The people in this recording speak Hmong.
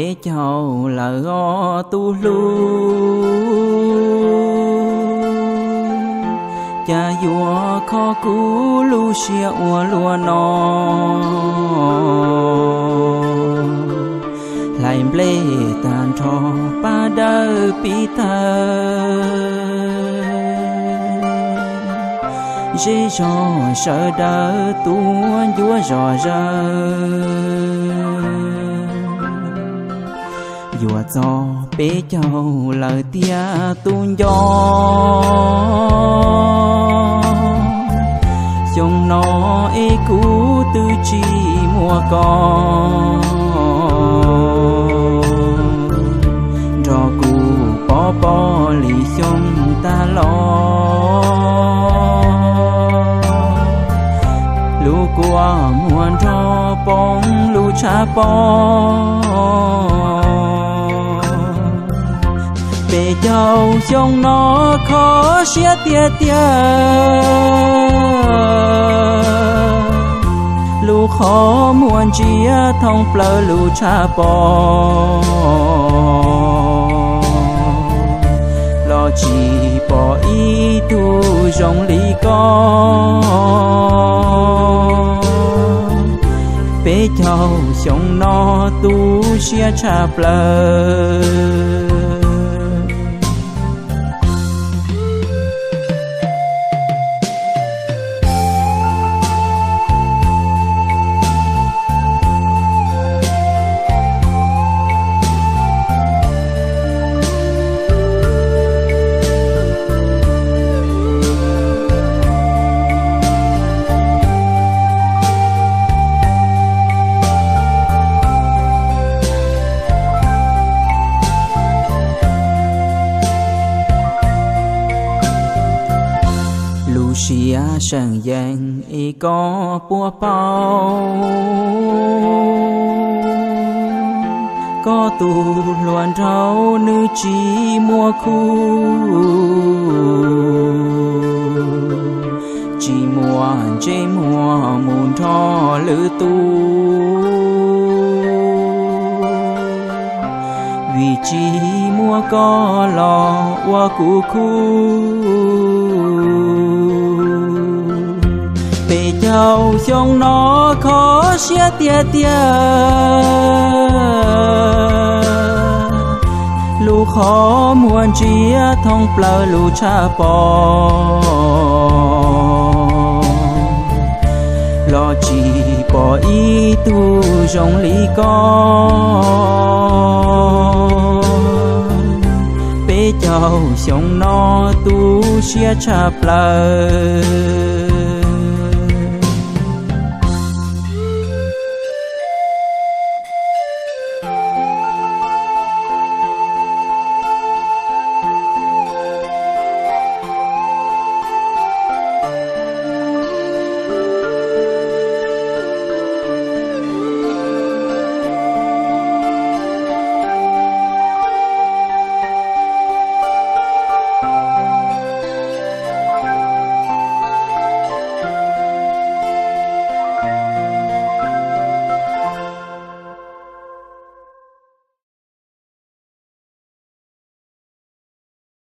Peb caug lawm os tus hlub, cas yuav kho kuv lub siab ua luaj no. Hlais nplej tag nrho pab dawb pib tawg, zej zog sawv daws tuaj ncuav zom zaws. Yuav txog peb caug lawm tiag tus nco, xyoo no es kuv twb tsis muaj koj nrog kuv pov pob li xyoo tag los. Lub kua muag nrog poob lub tshav pob, peb caug xyoo no kho siab tiag tiag. Lub qhov muag ntsia thoob plaws lub tshav pob, los tsis pom ib tug zoo li koj. Peb caug xyoo no tu siab tshaj plaws. Lub siab seem yees es koj puas paub, koj tus hluas nraug nws tsis muaj khub, tsis muaj ntsej muag mus nrog lwm tus, vim tsis muaj koj los ua kuv khub. Peb caug xyoo no kho siab tiag tiag, lub qhov muag ntsia thoob plaws lub tshav pob, los tsis pom ib tug zoo li koj. Peb caug xyoo no tu siab tshaj plaws.